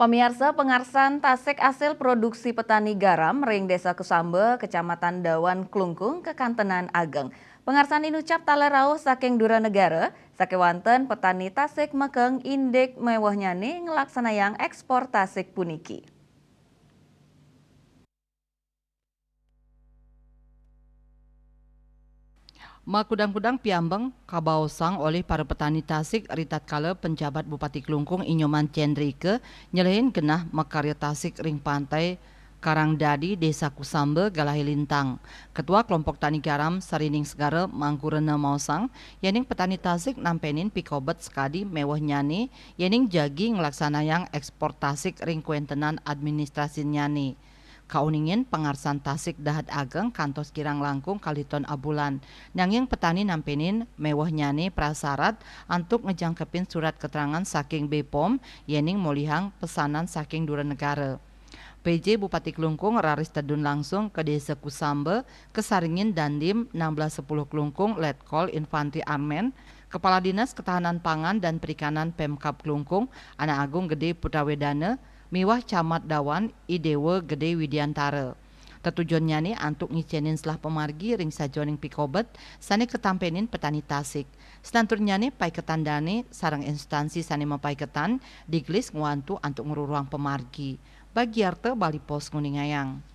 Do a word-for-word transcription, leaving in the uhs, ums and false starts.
Pamiarsa, pangarsan tasik asil produksi petani garam ring Desa Kusamba, Kecamatan Dawan, Klungkung, kakantenan ageng. Pangarsan inucap taler rauh saking dura negara, sakewanten petani tasik mekeng indik mewehnyane nglaksanayang ekspor tasik puniki. Makudang-kudang piambeng kabaosang olih para petani tasik ritatkala penjabat Bupati Klungkung I Nyoman Cendrika nyelehin genah makarya tasik ring Pantai Karang Dadi, Desa Kusamba, Galahe Lintang. Ketua Kelompok Tani Garam Sarining Segara Mangku Rena maosang, yening petani tasik nampenin pikobet sakadi mewehnyane yening jagi nglaksanayang ekspor tasik ring kuentenan administrasinnyane. Kauningin pangarsan tasik dahat ageng kantos kirang langkung kalih ton abulan. Nanging petani nampenin mewehnyane prasarat antuk ngejangkepin surat keterangan saking B pom yening molihang pesanan saking dura negara. P J Bupati Klungkung raris tedun langsung ka Desa Kusamba, kasaringin Dandim enam belas sepuluh Klungkung, Letkol Infantri Armen, Kepala Dinas Ketahanan Pangan dan Perikanan Pemkab Klungkung, Anak Agung Gede Putrawedana, miwah Camat Dawan, I Dewa Gede Widiantara. Tetujonnyane antuk ngicenin selah pamargi ring sajeroning pikobet sane katampenin petani tasik. Selanturnyane paiketan dane sareng instansi sane mapaiketan digelis ngwantu antuk ngruruhang pamargi. Bagiarta Bali Post nguningayang.